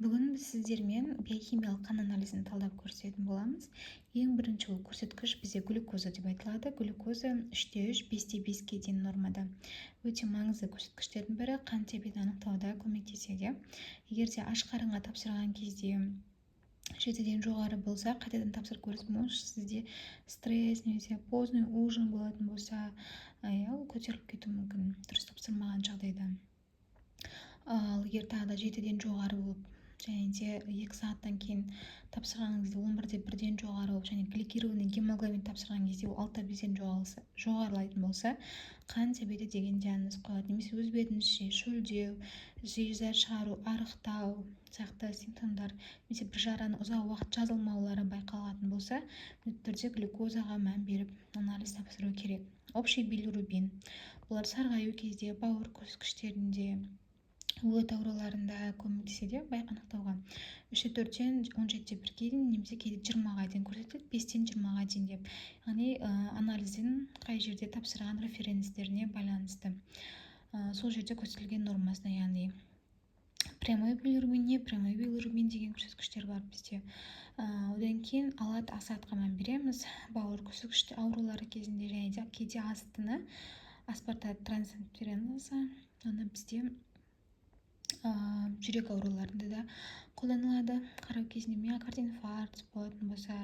Бүгін біз сіздермен биохимиялық қан анализін талдап көрсететін боламыз. Ең бірінші ол көрсеткіш бізде глюкоза деп айтылады. Глюкоза 3,3, 5,5-ке дейін нормада. Өте маңызды көрсеткіштердің бірі, қант диабетін анықтауда көмектеседі. Егер де аш қарынға тапсырған кезде 7-ден жоғары болса, қайтадан тапсырып көресіз. Может, сізде стресс немесе поздний ужин болатын болса, иә, ол көтеріліп кетуі мүмкін дұрыс тапсырмаған жағдайда. Ал егер тағы да 7-ден жоғары болып және де 2 сағаттан кейін тапсырған кезде 11,1-ден жоғары болып және гликированный гемоглобин тапсырған кезде ол 6,5-тен жоғарылайтын болса, қант диабеті деген диагноз қойылады. Немесе өз бетінше шөлдеу, жиі зәр шығару, арықтау сияқты симптомдар немесе бір жараның ұзақ уақыт жазылмаулары байқалатын болса, міндетті түрде глюкозаға мән беріп, анализ тапсыру керек. Общий билирубин, бұлар сарғаю кезде, бауыр көрсеткіштерінде, өт ауруларында көмектеседі анықтауға. 3,4-тен 17,1-ге дейін немесе кейде 20-ға дейін көрсетіледі, 5-тен 20-ға дейін деп, яғни анализден қай жерде тапсырған референстеріне байланысты, сол жерде көрсетілген нормасына, яғни прямой билирубин, непрямой билирубин деген көрсеткіштер бар бізде. Одан кейін АЛАТ, АСАТ-қа мән береміз бауыр көрсеткіш аурулары кезінде және де кейде АСТ-ны, аспартат трансаминаза, оны бізде жүрек ауруларында да қолданылады қарау кезінде. Миокард инфаркт болатын болса,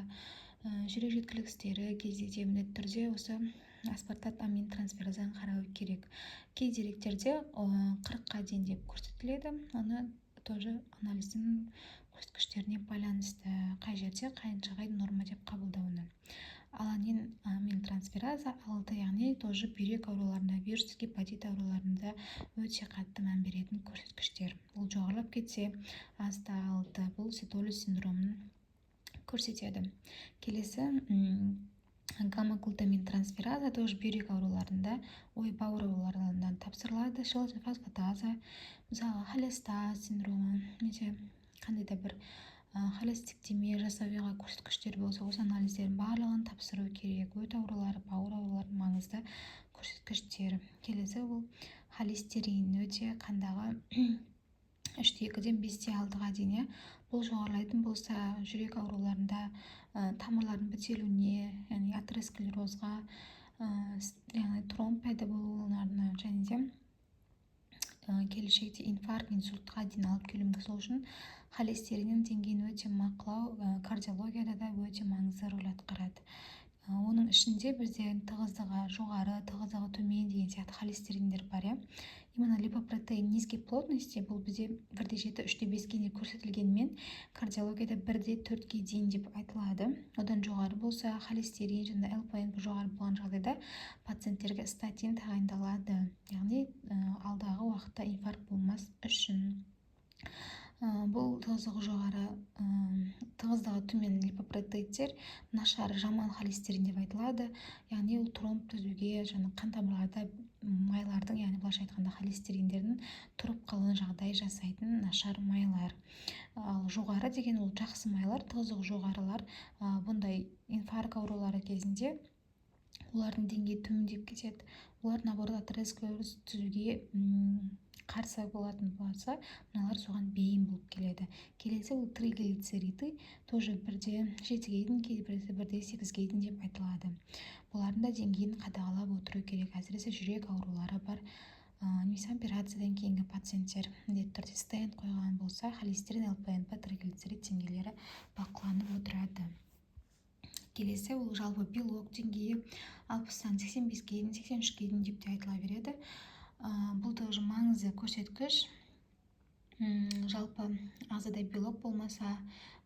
жүрек жеткіліксіздері кезде де міндетті түрде осы аспартат амин трансферазаны қарау керек. Кей деректерде 40-қа дейін деп көрсетіледі. Оны тоже анализдің көрсеткіштеріне байланысты, қай жерде қаншаға норма деп қабылдауына. Аланин аминтрансфераза 6, яғни тоже бүйрек ауруларында, вирустық гепатит ауруларында өте қатты мән беретін көрсеткіштер. Бұл жоғарылап кетсе, АСТ 6, бұл Сертолис синдромын көрсетеді. Келесі гамма глутамин трансфераза, тоже бүйрек ауруларында, ой, бауыр ауруларында тапсырылады. Щелочная фосфатаза, мысалға, холестаз синдромы немесе қандай да бір холецистектомия жасауға көрсеткіштер болса, осы анализдердің барлығын тапсыру керек. Өт аурулары, бауыр аурулары маңызды көрсеткіштер. Келесі бұл холестерин, өте қандағы 3,2-ден 5,6-ға дейін, иә. Бұл жоғарылайтын болса, жүрек ауруларында, тамырлардың бітелуіне, яғни атеросклерозға, яғни тромб пайда болуына және де келешекте инфаркт, инсультқа дейін алып келуі мүмкін. Сол үшін холестериннің деңгейін өте бақылау кардиологияда да өте маңызды рөл атқарады. Оның ішінде бізде тығыздығы жоғары, тығыздығы төмен деген сияқты холестериндер бар, иә. Именно липопротеин низкой плотности, бұл бізде 1,7, 3,5-ке дейін көрсетілгенімен, кардиологияда 1,4-ке дейін деп айтылады. Одан жоғары болса, холестерин және ЛПНП жоғары болған жағдайда пациенттерге статин тағайындалады, яғни алдағы уақытта инфаркт болмас үшін. Бұл тығыздығы жоғары, тығыздығы төмен липопротеидтер нашар, жаман холестерин деп айтылады, яғни ол тромб түзуге және қан тамырларда майлардың, яғни былайша айтқанда, холестериндердің тұрып қалуына жағдай жасайтын нашар майлар. Ал жоғары деген ол жақсы майлар, тығыздығы жоғарылар. Бұндай инфаркт аурулары кезінде олардың деңгейі төмендеп кетеді, олар, наоборот, атеросклероз түзуге қарсы болатын болса, мыналар соған бейім болып келеді. Келесі ол триглицериды, тоже 1,7-ге дейін, кейбіресі 1,8-ге дейін деп айтылады. Бұлардың да деңгейін қадағалап отыру керек, әсіресе жүрек аурулары бар немесе операциядан кейінгі пациенттер, міндетті түрде стент қойған болса, холестерин, ЛПНП, триглицерид деңгейлері бақыланып отырады. Келесі ол жалпы белок деңгейі 60-тан 85-ке дейін, 83-ке дейін деп те айтыла береді. Бұл тоже маңызды көрсеткіш. Жалпы ағзада белок болмаса,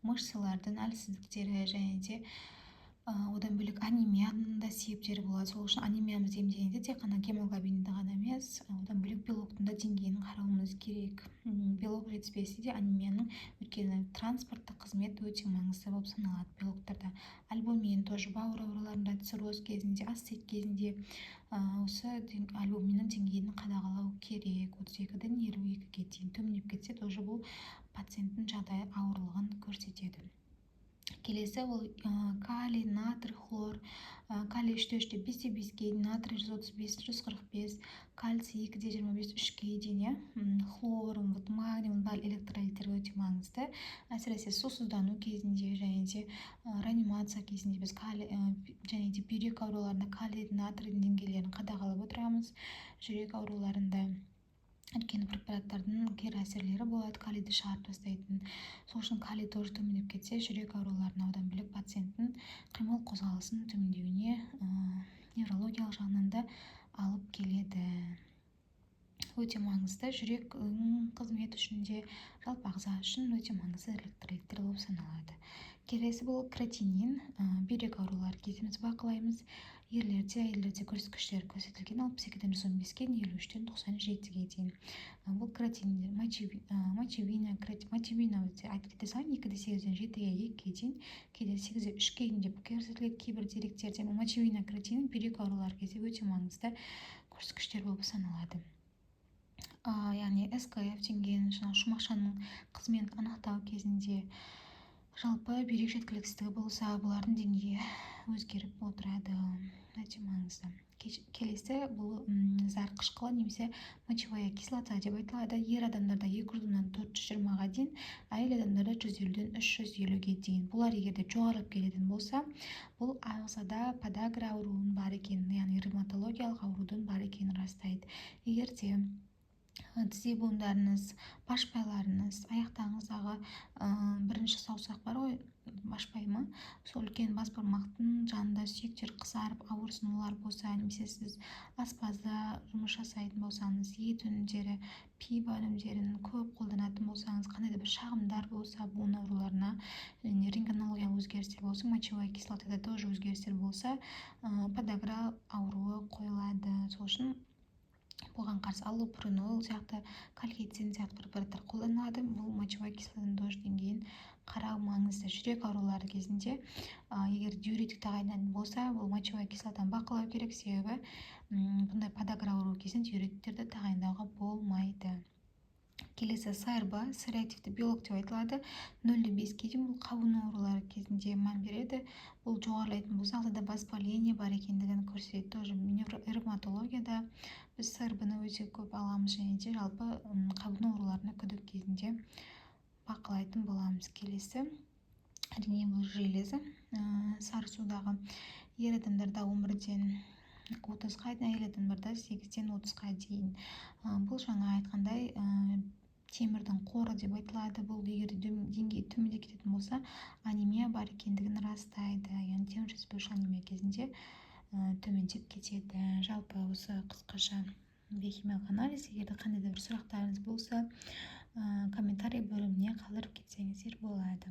мышцалардың әлсіздіктері және де одан бөлек анемияның да себептері болады. Сол үшін анемиямызды емдегенде тек қана гемоглобинді ғана емес, одан бөлек белоктың да деңгейін қарауымыз керек. Белок жетіспесе де анемияның, өйткені транспорттық қызмет өте маңызды болып саналады белоктарда. Альбумин тоже бауыр ауруларында, цирроз кезінде, асцит кезінде осы альбуминнің деңгейін қадағалау керек. 32-ден 52-ге дейін төмендеп кетсе, тоже бұл пациенттің жағдайы ауырлығын көрсетеді. Келесі ол калий, натрий, хлор. Калий 3,3-те 5,5-ке дейін, натрий 135, 145, кальций 2,25, 3-ке дейін, иә. Хлор, вот, магний, оның барлығы электролиттер. өте маңызды. Әсіресе сусыздану кезінде және де реанимация кезінде біз калий және де бүйрек ауруларында калийдің, натрийдің деңгейлерін қадағалап отырамыз. Жүрек ауруларында, өйткені препараттардың кері әсерлері болады, калийді шығарып тастайтын. Сол үшін калий тоже төмендеп кетсе, жүрек ауруларына, одан бөлек пациенттің қимыл қозғалысының төмендеуіне, неврологиялық жағынан да алып келеді. Өте маңызды жүректің қызметі үшін де, жалпы ағза үшін өте маңызды электролиттер болып саналады. Келесі бұл креатинин. Бүйрек аурулары кезінде біз бақылаймыз. Ерлерде, әйелдерде көрсеткіштер көрсетілген: 62-ден 115-ке, 53-тен 97-ге дейін. Бұл креатинин, мочевина. Мочевина өте айтып кете салайын, 2,8-ден 7,2-ге дейін, кейде 8,3-ке дейін деп көрсетіледі кейбір деректерде. Мочевина, креатинин бүйрек аурулары кезде өте маңызды көрсеткіштер болып саналады. Яғни СКФ деңгейін, жаңағы шумақшаның қызметін анықтау кезінде, жалпы бүйрек жеткіліксіздігі болса, бұлардың деңгейі өзгеріп отырады, өте маңызды. Келесі бұл зәр қышқылы немесе мочевая кислота деп айтылады. Ер адамдарда 200 мыңнан 420-ға дейін, әйел адамдарда 150-ден 350-ге дейін. Бұлар егер де жоғарылап кететін болса, бұл ағзада подагра ауруының бар екенін, яғни ревматологиялық аурудың бар екенін растайды. Егер де тізе буындарыңыз, башпайларыңыз, аяқтарыңыздағы бірінші саусақ бар ғой, башпай ма, сол үлкен бас бармақтың жанында сүйектер қызарып, ауырсынулар болса немесе сіз аспазда жұмыс жасайтын болсаңыз, ет өнімдері, пиво өнімдерін көп қолданатын болсаңыз, қандай да бір шағымдар болса, буын ауруларына және рентгенологиялық өзгерістер болса, мочевая кислотада тоже өзгерістер болса, подагра ауруы қойылады. Сол үшін бұған қарсы аллопуринол сияқты, колхицин сияқты препараттар қолданылады. Бұл мочевая кислотаның тоже деңгейін қарау маңызды. Жүрек аурулары кезінде, егер диуретик тағайындайтын болса, бұл мочевая кислотаны бақылау керек, себебі бұндай подагра ауруы кезінде диуретиктерді тағайындауға болмайды. Келесі СРБ, С реактивті белок деп айтылады, 0,5-ке дейін. Бұл қабыну аурулары кезінде мән береді. Бұл жоғарылайтын болса, ағзада воспаление бар екендігін көрсетеді. Тоже ревматологияда біз СРБ ны өте көп аламыз және де жалпы қабыну ауруларына күдік кезінде бақылайтын боламыз. Келесі, әрине, бұл железо. Сары судағы ер адамдарда 11-ден 30-ға дейін, әйел адамдарда 8-ден 30-ға дейін. Бұл жаңа айтқандай, темірдің қоры деп айтылады. Бұл егер деңгейі төмендеп кететін болса, анемия бар екендігін растайды, яғни темір жетіспеушілік анемия кезінде төмендеп кетеді. Жалпы, осы қысқаша биохимиялық анализ. Егер де қандай да бір сұрақтарыңыз болса, комментарий бөліміне қалдырып кетсеңіздер болады.